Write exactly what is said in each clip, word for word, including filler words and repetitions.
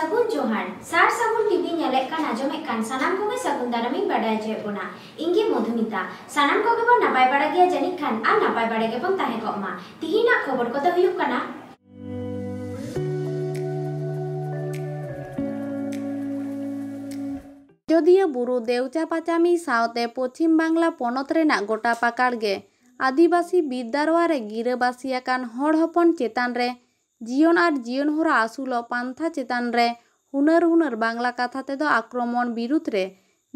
ᱥᱟᱹᱜᱩᱱ ᱡᱚᱦᱟᱨ᱾ ᱥᱟᱨ ᱥᱟᱹᱜᱩᱱ ᱴᱤᱵᱷᱤ ᱧᱮᱞᱮᱫ ᱠᱟᱱ, ᱟᱸᱡᱚᱢᱮᱫ ᱠᱟᱱ ᱥᱟᱱᱟᱢ ᱠᱚᱜᱮ ᱥᱟᱹᱜᱩᱱ ᱫᱟᱨᱟᱢᱤᱧ ᱵᱟᱰᱟᱭ ᱦᱚᱪᱚᱭᱮᱫ ᱵᱚᱱᱟ᱾ ᱤᱧ ᱜᱮ ᱢᱚᱫᱷᱩᱢᱤᱛᱟ᱾ ᱥᱟᱱᱟᱢ ᱠᱚᱜᱮ ᱵᱚᱱ ᱱᱟᱯᱟᱭ ᱵᱟᱲᱟ ᱜᱮᱭᱟ ᱡᱟᱹᱱᱤᱡ ᱠᱷᱟᱱ, ᱟᱨ ᱱᱟᱯᱟᱭ ᱵᱟᱲᱟ ᱜᱮᱵᱚᱱ ᱛᱟᱦᱮᱸ ᱠᱚᱜ ᱢᱟ᱾ ᱛᱤᱦᱤᱧᱟᱜ ᱠᱷᱚᱵᱚᱨ ᱠᱚᱫᱚ ᱦᱩᱭᱩᱜ ᱠᱟᱱᱟ, ᱟᱡᱚᱫᱤᱭᱟᱹ ᱵᱩᱨᱩ ᱫᱮᱣᱪᱟ ᱯᱟᱪᱟᱢᱤ ᱥᱟᱶᱛᱮ ᱯᱚᱪᱷᱤᱢ ᱵᱟᱝᱞᱟ ᱯᱚᱱᱚᱛ ᱨᱮᱱᱟᱜ ᱜᱚᱴᱟ ᱯᱟᱠᱟᱲ ᱜᱮ ᱟᱹᱫᱤᱵᱟᱹᱥᱤ ᱵᱤᱨ ᱫᱟᱨᱣᱟ ᱨᱮ ᱜᱤᱨᱟᱹᱵᱟᱹᱥᱤ ᱟᱠᱟᱱ ᱦᱚᱲ ᱦᱚᱯᱚᱱ ᱪᱮᱛᱟᱱ ᱨᱮ ᱡᱤᱭᱚᱱ ᱟᱨ ᱡᱤᱭᱚᱱ ᱦᱚᱨᱟ ᱟᱹᱥᱩᱞᱚᱜ ᱯᱟᱱᱛᱷᱟ ᱪᱮᱛᱟᱱ ᱨᱮ ᱦᱩᱱᱟᱹᱨ ᱦᱩᱱᱟᱹᱨ ᱵᱟᱝᱞᱟ ᱠᱟᱛᱷᱟ ᱛᱮᱫᱚ ᱟᱠᱨᱚᱢᱚᱱ ᱵᱤᱨᱩᱫᱷ ᱨᱮ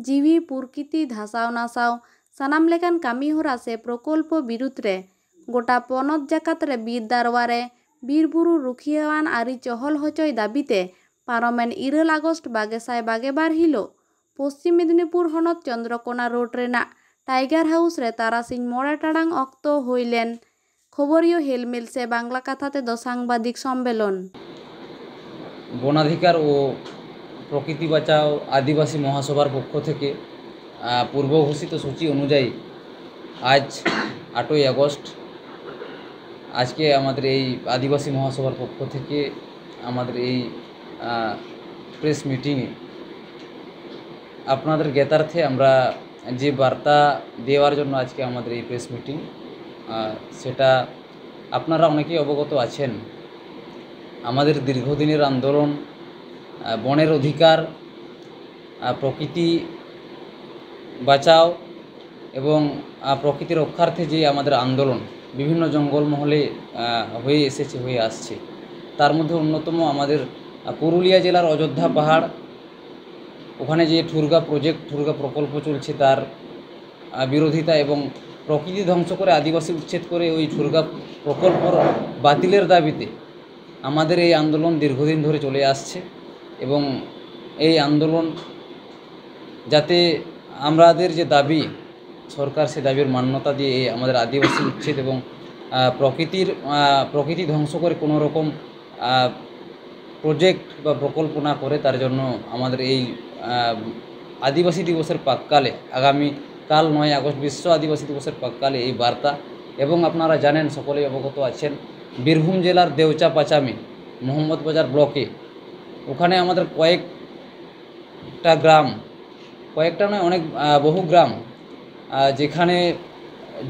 ᱡᱤᱣᱤ ᱯᱩᱨᱠᱤᱛᱤ ᱫᱷᱟᱥᱟᱣ ᱱᱟᱥᱟᱣ ᱥᱟᱱᱟᱢ ᱞᱮᱠᱟᱱ ᱠᱟᱹᱢᱤ ᱦᱚᱨᱟ ᱥᱮ ᱯᱨᱚᱠᱚᱞᱯᱚ ᱵᱤᱨᱩᱫᱷ ᱨᱮ ᱜᱚᱴᱟ ᱯᱚᱱᱚᱛ ᱡᱟᱠᱟᱛ ᱨᱮ ᱵᱤᱨ ᱫᱟᱨᱣᱟ ᱨᱮ ᱵᱤᱨ ᱵᱩᱨᱩ ᱨᱩᱠᱷᱤᱭᱟᱹᱣᱟᱱ ᱟᱹᱨᱤ ᱪᱚᱦᱚᱞ ᱦᱚᱪᱚᱭ ᱫᱟᱹᱵᱤ ᱛᱮ ᱯᱟᱨᱚᱢᱮᱱ ᱤᱨᱟᱹᱞ ᱟᱜᱚᱥᱴ ᱵᱟᱜᱮ ᱥᱟᱭ ᱵᱟᱜᱮ ᱵᱟᱨ ᱦᱤᱞᱳᱜ ᱯᱚᱥᱪᱤᱢ ᱢᱮᱫᱽᱱᱤᱯᱩᱨ ᱦᱚᱱᱚᱛ ᱪᱚᱱᱫᱨᱚᱠᱳᱱᱟ ᱨᱳᱰ ᱨᱮᱱᱟᱜ ᱴᱟᱭᱜᱟᱨ ᱦᱟᱣᱩᱥ ᱨᱮ ᱛᱟᱨᱟᱥᱤᱧ ᱢᱚᱬᱮ ᱴᱟᱲᱟᱝ ᱚᱠᱛᱚ ᱦᱩᱭ ᱞᱮᱱ ᱠᱷᱚᱵᱚᱨᱤᱭᱟᱹ ᱦᱮᱞᱢᱮᱞ ᱥᱮ ᱵᱟᱝᱞᱟ ᱠᱟᱛᱷᱟ ᱛᱮᱫᱚ ᱥᱟᱝᱵᱟᱫᱤᱠ ᱥᱚᱢᱢᱮᱞᱚᱱ᱾ বনাধিকার ও প্রকৃতি বাঁচাও আদিবাসী মহাসভার পক্ষ থেকে, আহ, পূর্ব ঘোষিত সূচি অনুযায়ী আজ আটই আগস্ট, আজকে আমাদের এই আদিবাসী মহাসভার পক্ষ থেকে আমাদের এই, আহ, প্রেস মিটিংয়ে আপনাদের জ্ঞাতার্থে আমরা যে বার্তা দেওয়ার জন্য আজকে আমাদের এই প্রেস মিটিং, আহ, সেটা আপনারা অনেকেই অবগত আছেন। আমাদের দীর্ঘদিনের আন্দোলন, আহ, বনের অধিকার, আহ, প্রকৃতি বাঁচাও এবং, আহ, প্রকৃতি রক্ষার্থে যে আমাদের আন্দোলন বিভিন্ন জঙ্গলমহলে, আহ, হয়ে এসেছে, হয়ে আসছে, তার মধ্যে অন্যতম আমাদের, আহ, পুরুলিয়া জেলার অযোধ্যা পাহাড়, ওখানে যে ঠুরগা প্রজেক্ট, ঠুরগা প্রকল্প চলছে, তার, আহ, বিরোধিতা এবং প্রকৃতি ধ্বংস করে আদিবাসী উচ্ছেদ করে ওই ঠুরগা প্রকল্পর বাতিলের দাবিতে আমাদের এই আন্দোলন দীর্ঘদিন ধরে চলে আসছে এবং এই আন্দোলন যাতে আমাদের যে দাবি, সরকার সে দাবির মান্যতা দিয়ে এই আমাদের আদিবাসী উচ্ছেদ এবং, আহ, প্রকৃতির, আহ, প্রকৃতি ধ্বংস করে কোনো রকম, আহ, প্রজেক্ট বা প্রকল্প না করে, তার জন্য আমাদের এই, আহ, আদিবাসী দিবসের প্রাক্কালে, আগামী কাল নয় আগস্ট বিশ্ব আদিবাসী দিবসের প্রাক্কালে এই বার্তা। এবং আপনারা জানেন, সকলেই অবগত আছেন, বীরভূম জেলার দেউচা পাচামি মোহাম্মদবাজার ব্লকে ওখানে আমাদের কয়েকটা গ্রাম, কয়েকটা নয়, অনেক বহু গ্রাম, যেখানে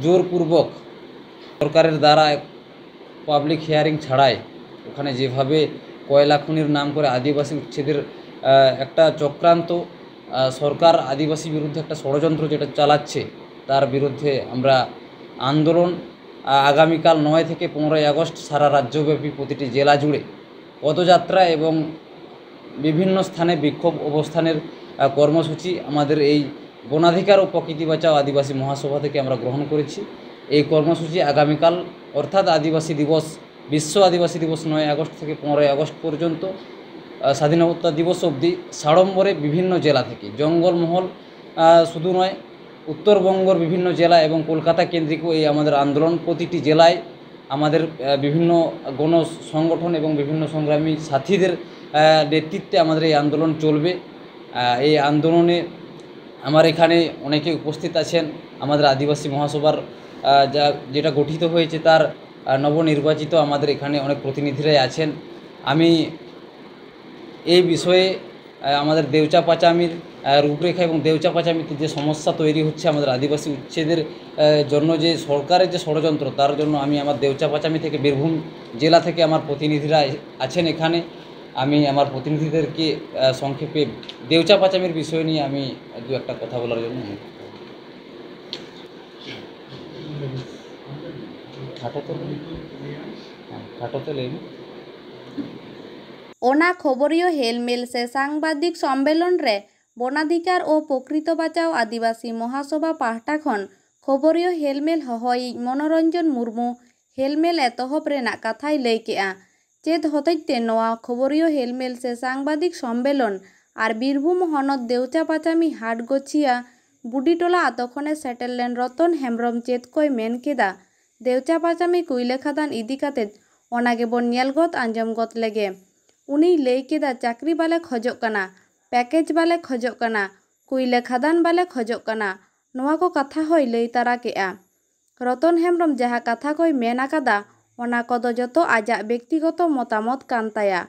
জোরপূর্বক সরকারের দ্বারা পাবলিক হিয়ারিং ছাড়াই ওখানে যেভাবে কয়লা খনির নাম করে আদিবাসী উচ্ছেদের একটা চক্রান্ত, সরকার আদিবাসী বিরুদ্ধে একটা ষড়যন্ত্র যেটা চালাচ্ছে, তার বিরুদ্ধে আমরা আন্দোলন আগামীকাল নয় থেকে পনেরোই আগস্ট সারা রাজ্যব্যাপী প্রতিটি জেলা জুড়ে পদযাত্রা এবং বিভিন্ন স্থানে বিক্ষোভ অবস্থানের কর্মসূচি আমাদের এই বনাধিকার ও প্রকৃতি বাঁচাও আদিবাসী মহাসভা থেকে আমরা গ্রহণ করেছি। এই কর্মসূচি আগামীকাল অর্থাৎ আদিবাসী দিবস, বিশ্ব আদিবাসী দিবস নয় আগস্ট থেকে পনেরোই আগস্ট পর্যন্ত, স্বাধীনতা দিবস অবধি সাড়ম্বরে বিভিন্ন জেলা থেকে, জঙ্গলমহল শুধু নয়, উত্তরবঙ্গর বিভিন্ন জেলা এবং কলকাতা কেন্দ্রিকও এই আমাদের আন্দোলন। প্রতিটি জেলায় আমাদের বিভিন্ন গণ সংগঠন এবং বিভিন্ন সংগ্রামী সাথীদের নেতৃত্বে আমাদের এই আন্দোলন চলবে। এই আন্দোলনে আমার এখানে অনেকে উপস্থিত আছেন। আমাদের আদিবাসী মহাসভার যা যেটা গঠিত হয়েছে, তার নবনির্বাচিত আমাদের এখানে অনেক প্রতিনিধিরাই আছেন। আমি এই বিষয়ে আমাদের দেউচা পাচামির রূপরেখা এবং দেউচা পাচামিতে যে সমস্যা তৈরি হচ্ছে আমাদের আদিবাসী উচ্ছেদের জন্য, যে সরকারের যে ষড়যন্ত্র, তার জন্য আমি আমার দেউচা পাচামি থেকে, বীরভূম জেলা থেকে আমার প্রতিনিধিরা আছেন এখানে। আমি আমার প্রতিনিধিদেরকে সংক্ষেপে দেউচা পাচামির বিষয় নিয়ে আমি দু একটা কথা বলার জন্য অনুরোধ করব। ᱠᱷᱟᱴᱚ ᱛᱮ ᱞᱟᱹᱭ ᱢᱮ᱾ ᱚᱱᱟ ᱠᱷᱚᱵᱚᱨᱤᱭᱟᱹ ᱦᱮᱞᱢᱮᱞ ᱥᱮ ᱥᱟᱝᱵᱟᱫᱤᱠ ᱥᱚᱢᱢᱮᱞᱚᱱ ᱨᱮ ᱵᱚᱱᱟᱫᱷᱤᱠᱟᱨ ᱳ ᱯᱨᱚᱠᱨᱤᱛᱚ ᱵᱟᱪᱟᱣ ᱟᱹᱫᱤᱵᱟᱹᱥᱤ ᱢᱚᱦᱟᱥᱚᱵᱷᱟ ᱯᱟᱦᱴᱟ ᱠᱷᱚᱱ ᱠᱷᱚᱵᱚᱨᱤᱭᱟᱹ ᱦᱮᱞᱢᱮᱞ ᱦᱚᱦᱚᱭᱤᱡ ᱢᱚᱱᱳᱨᱚᱧᱡᱚᱱ ᱢᱩᱨᱢᱩ ᱦᱮᱞᱢᱮᱞ ᱮᱛᱚᱦᱚᱵ ᱨᱮᱱᱟᱜ ᱠᱟᱛᱷᱟᱭ ᱞᱟᱹᱭ ᱠᱮᱫᱼᱟ᱾ ᱪᱮᱫ ᱦᱚᱛᱮᱡ ᱛᱮ ᱱᱚᱣᱟ ᱠᱷᱚᱵᱚᱨᱤᱭᱟᱹ ᱦᱮᱞᱢᱮᱞ ᱥᱮ ᱥᱟᱝᱵᱟᱫᱤᱠ ᱥᱚᱢᱢᱮᱞᱚᱱ ᱟᱨ ᱵᱤᱨᱵᱷᱩᱢ ᱦᱚᱱᱚᱛ ᱫᱮᱣᱪᱟ ᱯᱟᱪᱟᱢᱤ ᱦᱟᱴ ᱜᱚᱪᱷᱤᱭᱟ ᱵᱩᱰᱤᱴᱚᱞᱟ ᱟᱛᱳ ᱠᱷᱚᱱᱮ ᱥᱮᱴᱮᱨ ᱞᱮᱱ ᱨᱚᱛᱚᱱ ᱦᱮᱢᱵᱽᱨᱚᱢ ᱪᱮᱫ ᱠᱚᱭ ᱢᱮᱱ ᱠᱮᱫᱟ, ᱫᱮᱣᱪᱟ ᱯᱟᱪᱟᱢᱤ ᱠᱩᱭᱞᱟᱹ ᱠᱷᱟᱫᱟᱱ ᱤᱫᱤ ᱠᱟᱛᱮ ᱚᱱᱟ ᱜᱮᱵᱚᱱ ᱧᱮᱞ ᱜᱚᱫ ᱟᱸᱡᱚᱢ ᱜᱚᱫ ᱞᱮᱜᱮ᱾ ᱩᱱᱤᱭ ᱞᱟᱹᱭ ᱠᱮᱫᱟ, ᱪᱟᱹᱠᱨᱤ ᱵᱟᱞᱮ ᱠᱷᱚᱡᱚᱜ ᱠᱟᱱᱟ, ᱯᱮᱠᱮᱡᱽ ᱵᱟᱞᱮ ᱠᱷᱚᱡᱚᱜ ᱠᱟᱱᱟ, ᱠᱩᱭᱞᱟᱹ ᱠᱷᱟᱫᱟᱱ ᱵᱟᱞᱮ ᱠᱷᱚᱡᱚᱜ ᱠᱟᱱᱟ, ᱱᱚᱣᱟ ᱠᱚ ᱠᱟᱛᱷᱟ ᱦᱚᱸᱭ ᱞᱟᱹᱭ ᱛᱟᱨᱟ ᱠᱮᱫᱼᱟ᱾ ᱨᱚᱛᱚᱱ ᱦᱮᱢᱵᱽᱨᱚᱢ ᱡᱟᱦᱟᱸ ᱠᱟᱛᱷᱟ ᱠᱚᱭ ᱢᱮᱱ ᱟᱠᱟᱫᱟ, ᱚᱱᱟ ᱠᱚᱫᱚ ᱡᱚᱛᱚ ᱟᱡᱟᱜ ᱵᱮᱠᱛᱤᱜᱚᱛᱚ ᱢᱚᱛᱟᱢᱚᱛ ᱠᱟᱱ ᱛᱟᱭᱟ᱾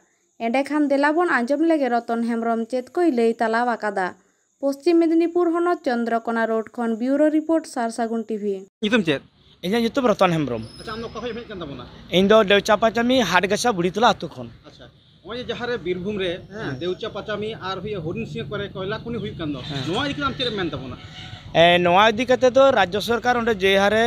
ᱮᱸᱰᱮᱠᱷᱟᱱ ᱫᱮᱞᱟ ᱵᱚᱱ ᱟᱸᱡᱚᱢ ᱞᱮᱜᱮ ᱨᱚᱛᱚᱱ ᱦᱮᱢᱵᱽᱨᱚᱢ ᱪᱮᱫ ᱠᱚᱭ ᱞᱟᱹᱭ ᱛᱟᱞᱟᱣ ᱟᱠᱟᱫᱟ᱾ ᱯᱚᱥᱪᱤᱢ ᱢᱮᱫᱤᱱᱤᱯᱩᱨ ᱦᱚᱱᱚᱛ ᱪᱚᱱᱫᱨᱚᱠᱳᱱᱟ ᱨᱳᱰ ᱠᱷᱚᱱ ᱵᱤᱭᱩᱨᱳ ᱨᱤᱯᱳᱨᱴ, ᱥᱟᱨᱥᱟᱹᱜᱩᱱ ᱴᱤᱵᱷᱤ᱾ ᱧᱩᱛᱩᱢ ᱪᱮᱫ? ᱤᱧᱟᱹᱜ ᱧᱩᱛᱩᱢ ᱨᱚᱛᱚᱱ ᱦᱮᱢᱵᱽᱨᱚᱢ᱾ ᱟᱪᱪᱷᱟ, ᱟᱢ ᱫᱚ ᱚᱠᱟ ᱠᱷᱚᱱ ᱮᱢ ᱦᱮᱡ ᱠᱟᱱ ᱛᱟᱵᱚᱱᱟ? ᱤᱧ ᱫᱚ ᱰᱮᱣᱪᱟ ᱯᱟᱪᱟᱢᱤ ᱦᱟᱴᱜᱟᱪᱷᱟ ᱵᱩᱲᱤᱛᱚᱞᱟ ᱟᱹᱛᱩ ᱠᱷᱚᱱ᱾ ᱟᱪᱪᱷᱟ, ᱱᱚᱜᱼᱚᱭ ᱡᱮ ᱡᱟᱦᱟᱸ ᱨᱮ ᱵᱤᱨᱵᱷᱩᱢ ᱨᱮ, ᱦᱮᱸ, ᱦᱮᱸ᱾ ᱫᱮᱣᱪᱟ ᱯᱟᱪᱟᱢᱤ ᱟᱨ ᱦᱩᱭᱩᱜ ᱦᱚᱨᱤᱱ ᱥᱤᱝ ᱠᱚᱨᱮ ᱠᱚᱭᱞᱟ ᱠᱷᱚᱱᱤ ᱦᱩᱭᱩᱜ ᱠᱟᱱ ᱫᱚ, ᱦᱮᱸ᱾ ᱱᱚᱣᱟ ᱤᱫᱤ ᱠᱟᱛᱮ ᱟᱢ ᱪᱮᱫ ᱮᱢ ᱢᱮᱱ ᱛᱟᱵᱚᱱᱟ? ᱮ, ᱱᱚᱣᱟ ᱤᱫᱤ ᱠᱟᱛᱮ ᱫᱚ ᱨᱟᱡᱽᱡᱚ ᱥᱚᱨᱠᱟᱨ ᱚᱸᱰᱮ ᱡᱮ ᱦᱟᱨᱮ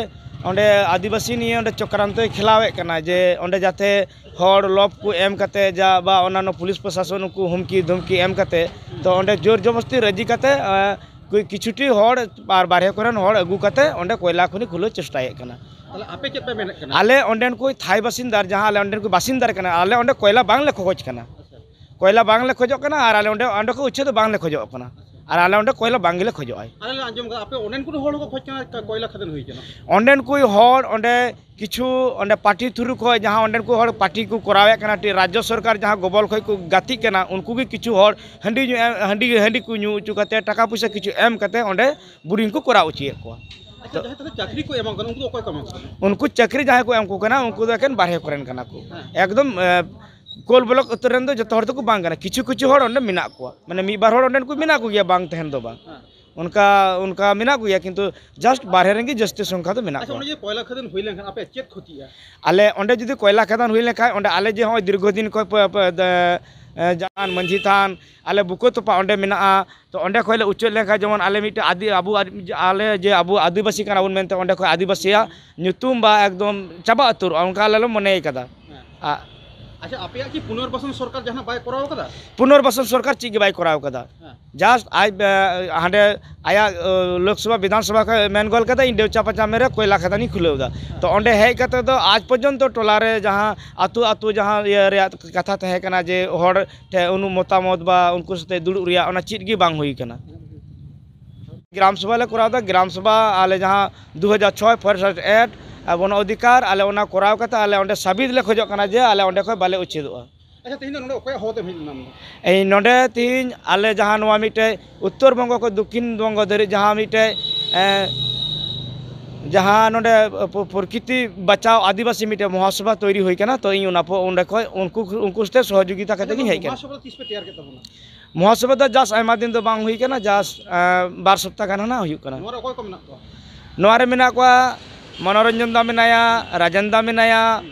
ᱚᱸᱰᱮ ᱟᱹᱫᱤᱵᱟᱹᱥᱤ ᱱᱤᱭᱮ ᱚᱸᱰᱮ ᱪᱚᱠᱨᱟᱱᱛᱚᱭ ᱠᱷᱮᱞᱟᱣᱮᱫ ᱠᱟᱱᱟ, ᱡᱮ ᱚᱸᱰᱮ ᱡᱟᱛᱮ ᱦᱚᱲ ᱞᱚᱵᱽ ᱠᱚ ᱮᱢ ᱠᱟᱛᱮ ᱡᱟ ᱵᱟ ᱚᱱᱟᱱᱚ ᱯᱩᱞᱤᱥ ᱯᱨᱚᱥᱟᱥᱚᱱ ᱩᱱᱠᱩ ᱦᱩᱢᱠᱤ ᱫᱷᱩᱢᱠᱤ ᱮᱢ ᱠᱟᱛᱮ, ᱛᱚ ᱚᱸᱰᱮ ᱡᱳᱨ ᱡᱚᱵᱚᱥᱛᱤ ᱨᱟᱹᱡᱤ ᱠᱟᱛᱮ, ᱮ, ᱠᱩ-, ᱠᱤᱪᱷᱩᱴᱤ ᱦᱚᱲ ᱟᱨ ᱵᱟᱨᱦᱮ ᱠᱚᱨᱮᱱ ᱦᱚᱲ ᱟᱹᱜᱩ ᱠᱟᱛᱮ ᱚᱸᱰᱮ ᱠᱚᱭᱞᱟ ᱠᱷᱚᱱᱤ ᱠᱷᱩᱞᱟᱹᱣ ᱪᱮᱥᱴᱟᱭᱮᱫ ᱠᱟᱱᱟ᱾ ᱛᱟᱦᱞᱮ ᱟᱯᱮ ᱪᱮᱫ ᱯᱮ ᱢᱮᱱᱮᱫ ᱠᱟᱱᱟ? ᱟᱞᱮ ᱚᱸᱰᱮᱱ ᱠᱚ ᱛᱷᱟᱭ ᱵᱟᱥᱤᱱᱫᱟᱨ, ᱡᱟᱦᱟᱸ ᱟᱞᱮ ᱚᱸᱰᱮᱱ ᱠᱚ ᱵᱟᱥᱤᱱᱫᱟᱨ ᱠᱟᱱᱟ, ᱟᱞᱮ ᱚᱸᱰᱮ ᱠᱚᱭᱞᱟ ᱵᱟᱝᱞᱮ ᱠᱷᱚᱡᱚᱜ ᱠᱟᱱᱟ᱾ ᱟᱪᱪᱷᱟ᱾ ᱠᱚᱭᱞᱟ ᱵᱟᱝᱞᱮ ᱠᱷᱚᱡᱚᱜ ᱠᱟᱱᱟ ᱟᱨ ᱟᱞᱮ ᱚᱸᱰᱮ, ᱚᱸᱰᱮ ᱠᱷᱚᱱ ᱩᱪᱟᱹᱲ ᱫᱚ ᱵᱟᱝᱞᱮ ᱠᱷᱚᱡᱚᱜ ᱠᱟᱱᱟ᱾ ᱟᱨ ᱟᱞᱮ ᱚᱸᱰᱮ ᱠᱚᱭᱞᱟ ᱵᱟᱝ ᱜᱮᱞᱮ ᱠᱷᱚᱡᱚᱜᱼᱟ᱾ ᱟᱞᱮ ᱞᱮ ᱟᱸᱡᱚᱢ ᱠᱟᱫᱟ ᱟᱯᱮ ᱚᱸᱰᱮᱱ ᱠᱚ ᱦᱚᱲ ᱦᱚᱸᱠᱚ ᱠᱷᱚᱡ ᱠᱟᱱᱟ ᱠᱚᱭᱞᱟ ᱠᱷᱟᱫᱟᱱ ᱦᱩᱭ ᱠᱟᱱᱟ᱾ ᱚᱸᱰᱮᱱ ᱠᱚ ᱦᱚᱲ ᱚᱸᱰᱮ ᱠᱤᱪᱷᱩ ᱚᱸᱰᱮ ᱯᱟᱨᱴᱤ ᱛᱷᱨᱩ ᱠᱷᱚᱡ ᱡᱟᱦᱟᱸ ᱚᱸᱰᱮᱱ ᱠᱚ ᱦᱚᱲ ᱯᱟᱨᱴᱤ ᱠᱚ ᱠᱚᱨᱟᱣᱮᱫ ᱠᱟᱱᱟ, ᱴᱷᱤᱠ ᱨᱟᱡᱽᱡᱚ ᱥᱚᱨᱠᱟᱨ ᱡᱟᱦᱟᱸ ᱜᱚᱵᱚᱞ ᱠᱷᱚᱡ ᱠᱚ ᱜᱟᱛᱮᱜ ᱠᱟᱱᱟ, ᱩᱱᱠᱩ ᱜᱮ ᱠᱤᱪᱷᱩ ᱦᱚᱲ ᱦᱟᱺᱰᱤ ᱧᱩ ᱮᱢ, ᱦᱟᱺᱰᱤ, ᱦᱟᱺᱰᱤ ᱠᱚ ᱧᱩ ᱦᱚᱪᱚ ᱠᱟᱛᱮ ᱴᱟᱠᱟ ᱯᱚᱭᱥᱟ ᱠᱤᱪᱷᱩ ᱮᱢ ᱠᱟᱛᱮ ᱚᱸᱰᱮ ᱵᱳᱨᱤᱝ ᱠᱚ ᱠᱚᱨᱟᱣ ᱦᱚᱪᱚᱭᱮᱫ ᱠᱚᱣᱟ᱾ ᱟᱪᱪᱷᱟ, ᱡᱟᱦᱟᱸᱭ ᱛᱟᱦᱞᱮ ᱪᱟᱹᱠᱨᱤ ᱠᱚ ᱮᱢᱟ ᱠᱚ ᱠᱟᱱᱟ, ᱩᱱᱠᱩ ᱫᱚ ᱚᱠᱚᱭ ᱠᱚ ᱮᱢᱟ ᱠᱚ ᱠᱟᱱᱟ? ᱩᱱᱠᱩ ᱪᱟᱹᱠᱨᱤ ᱡᱟᱦᱟᱸᱭ ᱠᱚ ᱮᱢ ᱠᱚ ᱠᱟᱱᱟ, ᱩᱱᱠᱩ ᱫᱚ ᱮᱠᱮᱱ ᱵᱟᱨᱦᱮ ᱠᱚᱨᱮᱱ ᱠᱟᱱᱟ ᱠᱚ᱾ ᱦᱮᱸ᱾ ᱮᱠᱫᱚᱢ, ᱮ, ᱠᱳᱞ ᱵᱞᱚᱠ ᱩᱛᱟᱹᱨ ᱨᱮᱱ ᱫᱚ ᱡᱚᱛᱚ ᱦᱚᱲ ᱫᱚᱠᱚ ᱵᱟᱝ ᱠᱟᱱᱟ, ᱠᱤᱪᱷᱩ ᱠᱤᱪᱷᱩ ᱦᱚᱲ ᱚᱸᱰᱮ ᱢᱮᱱᱟᱜ ᱠᱚᱣᱟ, ᱢᱟᱱᱮ ᱢᱤᱫ ᱵᱟᱨ ᱦᱚᱲ ᱚᱸᱰᱮᱱ ᱠᱚ ᱢᱮᱱᱟᱜ ᱠᱚᱜᱮᱭᱟ, ᱵᱟᱝ ᱛᱟᱦᱮᱱ ᱫᱚ ᱵᱟᱝ᱾ ᱦᱮᱸ᱾ ᱚᱱᱠᱟ, ᱚᱱᱠᱟ ᱢᱮᱱᱟᱜ ᱠᱚᱜᱮᱭᱟ, ᱠᱤᱱᱛᱩ just ᱵᱟᱨᱦᱮ ᱨᱮᱱ ᱜᱮ ᱡᱟᱹᱥᱛᱤ ᱥᱚᱝᱠᱷᱟ ᱫᱚ ᱢᱮᱱᱟᱜ ᱟᱪᱪᱷᱟ, ᱠᱚᱣᱟ᱾ ᱚᱱᱮ ᱡᱮ ᱠᱚᱭᱞᱟ ᱠᱷᱟᱫᱟᱱ ᱦᱩᱭ ᱞᱮᱱᱠᱷᱟᱱ ᱟᱯᱮᱭᱟᱜ ᱪᱮᱫ ᱠᱷᱚᱛᱤᱜᱼᱟ? ᱟᱞᱮ ᱚᱸᱰᱮ ᱡᱩᱫᱤ ᱠᱚᱭᱞᱟ ᱠᱷᱟᱫᱟᱱ ᱦᱩᱭ ᱞᱮᱱᱠᱷᱟᱱ, ᱚᱸᱰᱮ ᱟᱞᱮ ᱡᱮ ᱦᱚᱸᱜᱼᱚᱭ ᱫᱤᱨᱜᱷᱚ ᱫᱤᱱ ᱠᱷᱚᱱ ᱯᱮ, ᱯᱮ, ᱫᱮ-, ᱮ, ᱡᱟᱦᱟᱱ ᱢᱟᱹᱡᱷᱤ ᱛᱷᱟᱱ, ᱟᱞᱮ ᱵᱩᱠᱟᱹ ᱛᱚᱯᱟ ᱚᱸᱰᱮ ᱢᱮᱱᱟᱜᱼᱟ, ᱛᱚ ᱚᱸᱰᱮ ᱠᱷᱚᱱ ᱞᱮ ᱩᱪᱟᱹᱲ ᱞᱮᱱᱠᱷᱟᱱ ᱡᱮᱢᱚᱱ ᱟᱞᱮ ᱢᱤᱫᱴᱮᱱ ᱟᱹᱫᱤ-, ᱟᱵᱚ ᱟᱨ-, ᱟᱞᱮ ᱡᱮ ᱟᱵᱚ ᱟᱹᱫᱤᱵᱟᱹᱥᱤ ᱠᱟᱱᱟ ᱵᱚᱱ ᱢᱮᱱᱛᱮ ᱚᱸᱰᱮ ᱠᱷᱚᱱ ᱟᱹᱫᱤᱵᱟᱹᱥᱤᱭᱟᱜ ᱧᱩᱛᱩᱢ ᱵᱟ ᱮᱠᱫᱚᱢ ᱪᱟᱵᱟ ᱩᱛᱟᱹᱨᱚᱜᱼᱟ, ᱚᱱᱠᱟ ᱟᱞᱮ ᱞᱮ ᱢᱚᱱᱮ ᱠᱟᱫᱟ᱾ ᱦᱮᱸ᱾ ᱟ-, ᱟᱪᱪᱷᱟ, ᱟᱯᱮᱭᱟᱜ ᱠᱤ ᱯᱩᱱᱚᱨᱵᱟᱥᱚᱱ ᱥᱚᱨᱠᱟᱨ ᱡᱟᱦᱟᱱᱟᱜ ᱵᱟᱭ ᱠᱚᱨᱟᱣ ᱠᱟᱫᱟ? ᱯᱩᱱᱚᱨᱵᱟᱥᱚᱱ ᱥᱚᱨᱠᱟᱨ ᱪᱮᱫ ᱜᱮ ᱵᱟᱭ ᱠᱚᱨᱟᱣ ᱠᱟᱫᱟ᱾ ᱦᱮᱸ᱾ Just ᱟᱡ, ᱮ, ᱦᱟᱸᱰᱮ ᱟᱭᱟᱜ, ᱮ, ᱞᱳᱠᱥᱚᱵᱷᱟ ᱵᱤᱫᱷᱟᱱ ᱥᱚᱵᱷᱟ ᱠᱷᱚᱱ ᱢᱮᱱ ᱜᱚᱞ ᱠᱟᱫᱟ, "ᱤᱧ ᱰᱮᱣᱪᱟ ᱯᱟᱪᱟᱢᱮ ᱨᱮ ᱠᱚᱭᱞᱟ ᱠᱷᱟᱫᱟᱱᱤᱧ ᱠᱷᱩᱞᱟᱹᱣ ᱮᱫᱟ᱾" ᱦᱮᱸ᱾ ᱛᱚ ᱚᱸᱰᱮ ᱦᱮᱡ ᱠᱟᱛᱮ ᱫᱚ ᱟᱡ ᱯᱚᱨᱡᱚᱱᱛᱚ ᱴᱚᱞᱟ ᱨᱮ ᱡᱟᱦᱟᱸ ᱟᱹᱛᱩ ᱟᱹᱛᱩ ᱡᱟᱦᱟᱸ ᱤᱭᱟᱹ ᱨᱮᱭᱟᱜ ᱠᱟᱛᱷᱟ ᱛᱟᱦᱮᱸ ᱠᱟᱱᱟ ᱡᱮ ᱦᱚᱲ ᱴᱷᱮᱱ ᱩᱱᱩ ᱢᱚᱛᱟᱢᱚᱛ ᱵᱟ ᱩᱱᱠᱩ ᱥᱟᱛᱮ ᱫᱩᱲᱩᱵ ᱨᱮᱭᱟᱜ, ᱚᱱᱟ ᱪᱮᱫ ᱜᱮ ᱵᱟᱝ ᱦᱩᱭ ᱠᱟᱱᱟ᱾ ᱜᱨᱟᱢ ᱥᱚᱵᱷᱟ ᱞᱮ ᱠᱚᱨᱟᱣ ᱮᱫᱟ, ᱜᱨᱟᱢ ᱥᱚᱵᱷᱟ ᱟᱞᱮ ᱡᱟᱦᱟᱸ ᱫᱩ ᱦᱟᱡᱟᱨ ᱪᱷᱚᱭ Forest Act, ᱟᱨ ᱵᱚᱱ ᱚᱫᱷᱤᱠᱟᱨ, ᱟᱞᱮ ᱚᱱᱟ ᱠᱚᱨᱟᱣ ᱠᱟᱛᱮ ᱟᱞᱮ ᱚᱸᱰᱮ ᱥᱟᱵᱤᱫ ᱞᱮ ᱠᱷᱚᱡᱚᱜ ᱠᱟᱱᱟ ᱡᱮ ᱟᱞᱮ ᱚᱸᱰᱮ ᱠᱷᱚᱱ ᱵᱟᱞᱮ ᱩᱪᱷᱮᱫᱚᱜᱼᱟ᱾ ᱟᱪᱪᱷᱟ, ᱛᱮᱦᱮᱧ ᱫᱚ ᱱᱚᱰᱮ ᱚᱠᱚᱭᱟᱜ ᱦᱚᱦᱚ ᱛᱮᱢ ᱦᱮᱡ ᱞᱮᱱᱟ ᱟᱢ ᱫᱚ? ᱤᱧ ᱱᱚᱰᱮ ᱛᱮᱦᱮᱧ ᱟᱞᱮ ᱡᱟᱦᱟᱸ ᱱᱚᱣᱟ ᱢᱤᱫᱴᱮᱡ ᱩᱛᱛᱚᱨ ᱵᱚᱝᱜᱚ ᱠᱷᱚᱱ ᱫᱚᱠᱠᱷᱤᱱ ᱵᱚᱝᱜᱚ ᱫᱷᱟᱹᱨᱤᱡ ᱡᱟᱦᱟᱸ ᱢᱤᱫᱴᱮᱡ, ᱮᱸ, ᱡᱟᱦᱟᱸ ᱱᱚᱰᱮ ᱯᱨᱚᱠᱨᱤᱛᱤ ᱵᱟᱪᱟᱣ ᱟᱹᱫᱤᱵᱟᱹᱥᱤ ᱢᱤᱫᱴᱮᱱ ᱢᱚᱦᱟᱥᱚᱵᱷᱟ ᱛᱚᱭᱨᱤ ᱦᱩᱭ ᱠᱟᱱᱟ, ᱛᱚ ᱤᱧ ᱚᱱᱟ ᱯᱚ- ᱚᱸᱰᱮ ᱠᱷᱚᱱ ᱩᱱᱠᱩ ᱩᱱᱠᱩ ᱥᱟᱛᱮ ᱥᱚᱦᱚᱡᱳᱜᱤᱛᱟ ᱠᱟᱛᱮ ᱜᱤᱧ ᱦᱮᱡ ᱠᱟᱱᱟ᱾ ᱢᱚᱦᱟᱥᱚᱵᱷᱟ ᱫᱚ ᱛᱤᱥ ᱯᱮ ᱛᱮᱭᱟᱨ ᱠᱮᱫ ᱛᱟᱵᱚᱱᱟ? ᱢᱚᱦᱟᱥᱚᱵᱷᱟ ᱫᱚ ᱡᱟᱥ ᱟᱭᱢᱟ ᱫᱤᱱ ᱫᱚ ᱵᱟᱝ ᱦᱩᱭ ᱠᱟᱱᱟ, ᱡᱟᱥ ᱵᱟᱨ ᱥᱚᱯᱛᱟ ᱜᱟᱱ ᱦᱟᱱᱟ ᱦᱩᱭᱩᱜ ᱠᱟᱱᱟ᱾ ᱱᱚᱣᱟ ᱨᱮ ᱚᱠᱚᱭ ᱠᱚ ᱢᱮᱱᱟᱜ ᱠᱚᱣᱟ? ᱱᱚᱣᱟ ᱨᱮ ᱢᱮᱱᱟᱜ ᱠᱚᱣᱟ ᱢᱚᱱᱳᱨᱚᱧᱡᱚᱱ ᱫᱟ ᱢᱮᱱᱟᱭᱟ, ᱨᱟᱡᱮᱱ ᱫᱟ ᱢᱮᱱᱟᱭᱟ,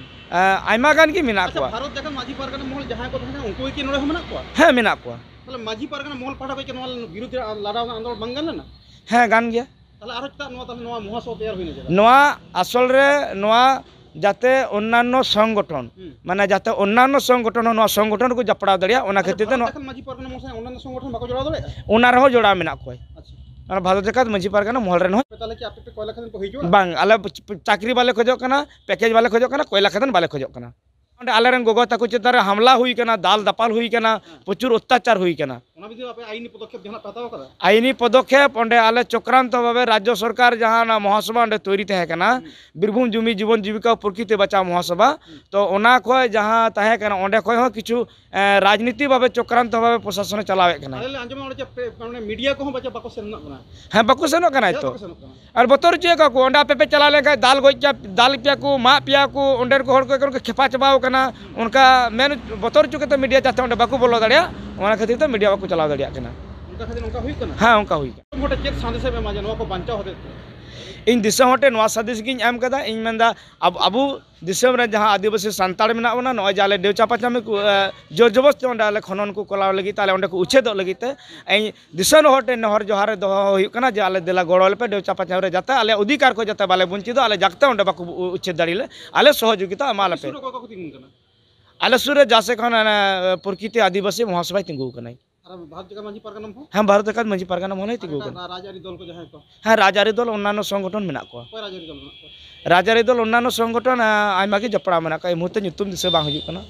ᱟᱭᱢᱟ ᱜᱟᱱ ᱜᱮ ᱢᱮᱱᱟᱜ ᱠᱚᱣᱟ᱾ ᱵᱷᱟᱨᱚᱛ ᱡᱟᱠᱟᱛ ᱢᱟᱹᱡᱷᱤ ᱯᱟᱨᱜᱟᱱᱟ ᱢᱚᱦᱚᱞ ᱡᱟᱦᱟᱸᱭ ᱠᱚ ᱛᱟᱦᱮᱸ ᱠᱟᱱᱟ, ᱩᱱᱠᱩ ᱜᱮ ᱠᱤ ᱱᱚᱰᱮ ᱦᱚᱸ ᱢᱮᱱᱟᱜ ᱠᱚᱣᱟ? ᱦᱮᱸ, ᱢᱮᱱᱟᱜ ᱠᱚᱣᱟ᱾ ᱛᱟᱦᱚᱞᱮ ᱢᱟᱹᱡᱷᱤ ᱯᱟᱨᱜᱟᱱᱟ ᱢᱚᱦᱚᱞ ᱯᱟᱦᱴᱟ ᱠᱷᱚᱱ ᱠᱤ ᱱᱚᱣᱟ ᱵᱤᱨᱩᱫᱷ ᱨᱮ ᱞᱟᱲᱟᱣ ᱨᱮᱱᱟᱜ ᱟᱱᱫᱳᱞᱚᱱ ᱵᱟᱝ ᱜᱟᱱ ᱞᱮᱱᱟ? ᱦᱮᱸ, ᱜᱟᱱ ᱜᱮᱭᱟ᱾ ᱛᱟᱦᱚᱞᱮ ᱟᱨᱚ ᱪᱮᱫᱟᱜ ᱱᱚᱣᱟ, ᱛᱟᱦᱚᱞᱮ ᱱᱚᱣᱟ ᱢᱚᱦᱟᱥᱚᱵᱷᱟ ᱛᱮᱭᱟᱨ ᱦᱩᱭᱱᱟ ᱪᱮᱫᱟᱜ? ᱱᱚᱣᱟ ᱟᱥᱚᱞ ᱨᱮ ᱱᱚᱣᱟ ᱡᱟᱛᱮ ᱚᱱᱱᱟᱱᱱᱚ ᱥᱚᱝᱜᱚᱴᱷᱚᱱ, ᱦᱩᱸ᱾ ᱢᱟᱱᱮ ᱡᱟᱛᱮ ᱚᱱᱱᱟᱱᱱᱚ ᱥᱚᱝᱜᱚᱴᱷᱚᱱ ᱦᱚᱸ ᱱᱚᱣᱟ ᱥᱚᱝᱜᱚᱴᱷᱚᱱ ᱨᱮᱠᱚ ᱡᱚᱯᱲᱟᱣ ᱫᱟᱲᱮᱭᱟᱜ, ᱚᱱᱟ ᱟᱪᱪᱷᱟ, ᱠᱷᱟᱹᱛᱤᱨ ᱛᱮ ᱵᱷᱟᱨᱚᱛ ᱱᱚᱣᱟ ᱡᱟᱠᱟᱛ ᱢᱟᱹᱡᱷᱤ ᱯᱟᱨᱜᱟᱱᱟ ᱢᱚᱦᱚᱞ ᱥᱟᱶ ᱚᱱᱱᱟᱱᱱᱚ ᱥᱚᱝᱜᱚᱴᱷᱚᱱ ᱵᱟᱠᱚ ᱡᱚᱲᱟᱣ ᱫᱟᱲᱮᱭᱟᱜᱼᱟ? ᱚᱱᱟ ᱨᱮᱦᱚᱸ ᱡᱚᱲᱟᱣ ᱢᱮᱱᱟᱜ ᱠᱚᱣᱟ᱾ ᱟᱪᱪᱷᱟ᱾ ᱚᱱᱟ ᱵᱷᱟᱨᱚᱛ ᱡᱟᱠᱟᱛ ᱢᱟᱹᱡᱷᱤ ᱯᱟᱨᱜᱟᱱᱟ ᱢᱚᱦᱚᱞ ᱨᱮᱱ ᱦᱚᱸ᱾ ᱛᱟᱦᱚᱞᱮ ᱠᱤ ᱟᱯᱮ ᱯᱮ ᱠᱚᱭᱞᱟ ᱠᱷᱟᱫᱟᱱ ᱠᱚ ᱦᱤᱡᱩᱜᱼᱟ? ᱵᱟᱝ, ᱟᱞᱮ ᱪᱟᱹᱠᱨᱤ ᱵᱟᱞᱮ ᱠᱷᱚᱡᱚᱜ ᱠᱟᱱᱟ, ᱯᱮᱠᱮᱡᱽ ᱵᱟᱞᱮ ᱠᱷᱚᱡᱚᱜ ᱠᱟᱱᱟ, ᱠᱚᱭᱞᱟ ᱠᱷᱟᱫᱟᱱ ᱵᱟᱞᱮ ᱠᱷᱚᱡᱚᱜ ᱠᱟᱱᱟ᱾ ᱚᱸᱰᱮ ᱟᱞᱮᱨᱮᱱ ᱜᱚᱜᱚ ᱛᱟᱠᱚ ᱪᱮᱛᱟᱱ ᱨᱮ ᱦᱟᱢᱞᱟ ᱦᱩᱭ ᱠᱟᱱᱟ, ᱫᱟᱞ ᱫᱟᱯᱟᱞ ᱦᱩᱭ ᱠᱟᱱᱟ, ᱦᱮᱸ᱾ ᱯᱨᱚᱪᱩᱨ ᱚᱛᱛᱟᱪᱟᱨ ᱦᱩᱭ ᱠᱟᱱᱟ᱾ ᱚᱱᱟ ᱵᱤᱥᱚᱭ ᱟᱯᱮ ᱟᱭᱤᱱᱤ ᱯᱚᱫᱚᱠᱷᱮᱯ ᱡᱟᱦᱟᱱᱟᱜ ᱯᱮ ᱦᱟᱛᱟᱣ ᱠᱟᱫᱟ? ᱟᱭᱤᱱᱤ ᱯᱚᱫᱚᱠᱷᱮᱯ, ᱚᱸᱰᱮ ᱟᱞᱮ ᱪᱚᱠᱨᱟᱱᱛᱚ ᱵᱷᱟᱵᱮ ᱨᱟᱡᱽᱡᱚ ᱥᱚᱨᱠᱟᱨ ᱡᱟᱦᱟᱸ ᱚᱱᱟ ᱢᱚᱦᱟᱥᱚᱵᱷᱟ ᱚᱸᱰᱮ ᱛᱳᱭᱨᱤ ᱛᱟᱦᱮᱸ ᱠᱟᱱᱟ, ᱦᱩᱸ᱾ ᱵᱤᱨᱵᱷᱩᱢ ᱡᱩᱢᱤ ᱡᱤᱵᱚᱱ ᱡᱤᱵᱤᱠᱟ ᱯᱨᱚᱠᱨᱤᱛᱤ ᱵᱟᱪᱟᱣ ᱢᱚᱦᱟᱥᱚᱵᱷᱟ, ᱦᱩᱸ᱾ ᱛᱚ ᱚᱱᱟ ᱠᱷᱚᱡ ᱡᱟᱦᱟᱸ ᱛᱟᱦᱮᱸ ᱠᱟᱱᱟ, ᱚᱸᱰᱮ ᱠᱷᱚᱡ ᱦᱚᱸ ᱠᱤᱪᱷᱩ, ᱮ, ᱨᱟᱡᱽᱱᱤᱛᱤ ᱵᱷᱟᱵᱮ ᱪᱚᱠᱨᱟᱱᱛᱚ ᱵᱷᱟᱵᱮ ᱯᱨᱚᱥᱟᱥᱚᱱᱮ ᱪᱟᱞᱟᱣᱮᱫ ᱠᱟᱱᱟ᱾ ᱟᱞᱮ ᱞᱮ ᱟᱸᱡᱚᱢᱟ ᱚᱸᱰᱮ ᱪᱮᱫ ᱯᱮ, ᱢᱟᱱᱮ ᱢᱤᱰᱤᱭᱟ ᱠᱚᱦᱚᱸ ᱵᱟᱪᱟ ᱵᱟᱠᱚ ᱥᱮᱱᱚᱜ ᱠᱟᱱᱟ᱾ ᱦᱮᱸ, ᱵᱟᱠᱚ ᱥᱮᱱᱚᱜ ᱠᱟᱱᱟ ᱪᱮᱫᱟᱜ ᱛᱚ᱾ ᱵᱟᱠᱚ ᱥᱮᱱᱚᱜ ᱠᱟᱱᱟ? ᱟᱨ ᱵᱚᱛᱚᱨ ᱦᱚᱪᱚᱭᱮᱫ ᱠᱚᱣᱟ ᱠᱚ, ᱚᱸᱰᱮ ᱟᱯᱮ ᱯᱮ ᱪᱟᱞᱟᱣ ᱞᱮᱱᱠᱷᱟᱱ ᱫᱟᱞ ᱜᱚᱡ ᱯᱮᱭᱟ, ᱫᱟᱞ ᱯᱮᱭᱟ ᱠᱚ, ᱢᱟᱜ ᱯᱮᱭᱟ ᱠᱚ, ᱚᱸᱰᱮᱱ ᱠᱚ ᱦᱚᱲ ᱠᱚ ᱮᱠᱫᱚᱢ ᱠᱚ ᱠᱷᱮᱯᱟ ᱪᱟᱵᱟᱣ ᱠᱟᱱᱟ᱾ ᱚᱱᱠᱟ ᱢᱮᱱ ᱵᱚᱛᱚᱨ ᱦᱚᱪᱚ ᱠᱟᱛᱮ ᱢᱤᱰᱤᱭᱟ ᱡᱟᱛᱮ ᱚᱸᱰᱮ ᱵᱟᱠᱚ ᱵᱚᱞᱚ ᱫᱟᱲᱮᱭᱟᱜ, ᱚᱱᱟ ᱠᱷᱟᱹᱛᱤᱨ ᱛᱮ ᱢᱤᱰᱤᱭᱟ ᱵᱟᱠᱚ ᱪᱟᱞᱟᱣ ᱫᱟᱲᱮᱭᱟᱜ ᱠᱟᱱᱟ᱾ ᱚᱱᱠᱟ ᱠᱷᱟᱹᱛᱤᱨ ᱚᱱᱠᱟ ᱦᱩᱭᱩᱜ ᱠᱟᱱᱟ? ᱦᱮᱸ, ᱚᱱᱠᱟ ᱦᱩᱭ ᱠᱟᱱᱟ᱾ ᱜᱚᱴᱟ ᱪᱮᱫ ᱥᱟᱸᱫᱮᱥ ᱮᱢ ᱮᱢᱟ ᱡᱮ ᱱᱚᱣᱟ ᱠᱚ ᱵᱟᱧᱪᱟᱣ ᱦᱚᱛᱮᱡ ᱛᱮ? ᱤᱧ ᱫᱤᱥᱚᱢ ᱦᱚᱲ ᱴᱷᱮᱱ ᱱᱚᱣᱟ ᱥᱟᱸᱫᱮᱥ ᱜᱤᱧ ᱮᱢ ᱠᱟᱫᱟ, ᱤᱧ ᱢᱮᱱᱫᱟ ᱟᱵᱚ, ᱟᱵᱚ ᱫᱤᱥᱚᱢ ᱨᱮ ᱡᱟᱦᱟᱸ ᱟᱹᱫᱤᱵᱟᱹᱥᱤ ᱥᱟᱱᱛᱟᱲ ᱢᱮᱱᱟᱜ ᱵᱚᱱᱟ, ᱱᱚᱜᱼᱚᱭ ᱡᱮ ᱟᱞᱮ ᱰᱮᱣ ᱪᱟᱯᱟ ᱪᱟᱯᱤ ᱠᱚ, ᱮ, ᱡᱳᱨ ᱡᱚᱵᱚᱥᱛᱤ ᱚᱸᱰᱮ ᱟᱞᱮ ᱠᱷᱚᱱᱚᱱ ᱠᱚ ᱠᱚᱨᱟᱣ ᱞᱟᱹᱜᱤᱫ ᱛᱮ, ᱟᱞᱮ ᱚᱸᱰᱮ ᱠᱚ ᱩᱪᱷᱮᱫᱚᱜ ᱞᱟᱹᱜᱤᱫ ᱛᱮ, ᱤᱧ ᱫᱤᱥᱚᱢ ᱦᱚᱲ ᱴᱷᱮᱱ ᱱᱮᱦᱚᱨ ᱡᱚᱦᱟᱨ ᱨᱮ ᱫᱚᱦᱚ ᱦᱩᱭᱩᱜ ᱠᱟᱱᱟ ᱡᱮ ᱟᱞᱮ ᱫᱮᱞᱟ ᱜᱚᱲᱚ ᱟᱞᱮᱯᱮ, ᱰᱮᱣ ᱪᱟᱯᱟ ᱪᱟᱯᱤ ᱨᱮ ᱡᱟᱛᱮ ᱟᱞᱮ ᱚᱫᱷᱤᱠᱟᱨ ᱠᱚ ᱡᱟᱛᱮ ᱵᱟᱞᱮ ᱵᱚᱧᱪᱤᱛᱚᱜ, ᱟᱞᱮ ᱡᱟᱠᱛᱮ ᱚᱸᱰᱮ ᱵᱟᱠᱚ ᱩ-, ᱩᱪᱷᱮᱫ ᱫᱟᱲᱮ ᱞᱮ, ᱟᱞᱮ ᱥᱚᱦᱚᱡᱳᱜᱤᱛᱟ ᱮᱢᱟ ᱞᱮᱯᱮ᱾ ᱥᱩᱨ ᱨᱮ ᱚᱠᱚᱭ ᱠᱚᱠᱚ ᱛᱤᱸᱜᱩᱱ ᱠᱟᱱᱟ? ᱟᱞᱮ ᱥᱩᱨ ᱨᱮ ᱡᱟᱥᱮ ᱠᱷᱚᱱ ᱚᱱᱟ ᱯᱨᱚᱠᱨᱤᱛᱤ ᱟᱹᱫᱤᱵᱟᱹᱥᱤ ᱢᱚᱦᱟᱥᱚᱵᱷᱟᱭ ᱛᱤᱸᱜᱩ ᱟᱠᱟᱱᱟᱭ᱾ ᱟᱨ ᱵᱷᱟᱨᱚᱛ ᱡᱟᱠᱟᱛ ᱢᱟᱹᱡᱷᱤ ᱯᱟᱨᱜᱟᱱᱟ ᱦᱚᱸ? ᱦᱮᱸ, ᱵᱷᱟᱨᱚᱛ ᱡᱟᱠᱟᱛ ᱢᱟᱹᱡᱷᱤ ᱯᱟᱨᱜᱟᱱᱟ ᱢᱚᱦᱚᱞ ᱦᱚᱸᱭ ᱟᱨ ᱛᱤᱸᱜᱩ ᱮᱴᱟᱜ ᱟᱠᱟᱱᱟ᱾ ᱨᱟᱡᱽᱟᱹᱨᱤ ᱫᱚᱞ ᱠᱚ ᱡᱟᱦᱟᱸᱭ ᱠᱚ? ᱦᱮᱸ, ᱨᱟᱡᱽᱟᱹᱨᱤ ᱫᱚᱞ ᱚᱱᱱᱟᱱᱚ ᱥᱚᱝᱜᱚᱴᱷᱚᱱ ᱢᱮᱱᱟᱜ ᱠᱚᱣᱟ᱾ ᱚᱠᱚᱭ ᱨᱟᱡᱽᱟᱹᱨᱤ ᱫᱚᱞ ᱢᱮᱱᱟᱜ ᱠᱚᱣᱟ? ᱨᱟᱡᱽᱟᱹᱨᱤ ᱫᱚᱞ ᱚᱱᱱᱟᱱᱚ ᱥᱚᱝᱜᱚᱴᱷᱚᱱ, ᱟᱸ, ᱟᱭᱢᱟ ᱜᱮ ᱡᱚᱯᱲᱟᱣ ᱢᱮᱱᱟᱜ ᱠᱚᱣᱟ᱾ ᱮᱭ ᱢᱩᱦᱩᱨᱛᱮ ᱧᱩᱛᱩᱢ ᱫᱤᱥᱟᱹ ᱵᱟᱝ ᱦᱤᱡᱩᱜ ᱠᱟᱱᱟ᱾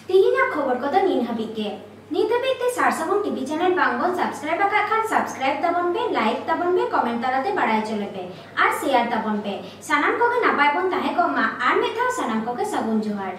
ᱛᱮᱦᱮᱧᱟᱜ ᱠᱷᱚᱵᱚᱨ ᱠᱚᱫᱚ ᱱᱤᱱ ᱦᱟᱹᱵᱤᱡ ᱜᱮ᱾ ᱱᱤᱛ ᱦᱟᱹᱵᱤᱡ ᱛᱮ ᱥᱟᱨᱥᱟᱹᱜᱩᱱ ᱴᱤᱵᱷᱤ ᱪᱮᱱᱮᱞ ᱵᱟᱝ ᱵᱚᱱ ᱥᱟᱵᱥᱠᱨᱟᱭᱤᱵ ᱟᱠᱟᱫ ᱠᱷᱟᱱ ᱥᱟᱵᱥᱠᱨᱟᱭᱤᱵ ᱛᱟᱵᱚᱱ ᱯᱮ, ᱞᱟᱭᱤᱠ ᱛᱟᱵᱚᱱ ᱯᱮ, ᱠᱚᱢᱮᱱᱴ ᱛᱟᱞᱟᱛᱮ ᱵᱟᱲᱟᱭ ᱦᱚᱪᱚ ᱞᱮᱯᱮ ᱟᱨ ᱥᱮᱭᱟᱨ ᱛᱟᱵᱚᱱ ᱯᱮ᱾ ᱥᱟᱱᱟᱢ ᱠᱚᱜᱮ ᱱᱟᱯᱟᱭ ᱵᱚᱱ ᱛᱟᱦᱮᱸ ᱠᱚᱜ ᱢᱟ᱾ ᱟᱨ ᱢᱤᱫ ᱫᱷᱟᱣ ᱥᱟᱱᱟᱢ ᱠᱚᱜᱮ ᱥᱟᱹᱜᱩᱱ ᱡᱚᱦᱟᱨ᱾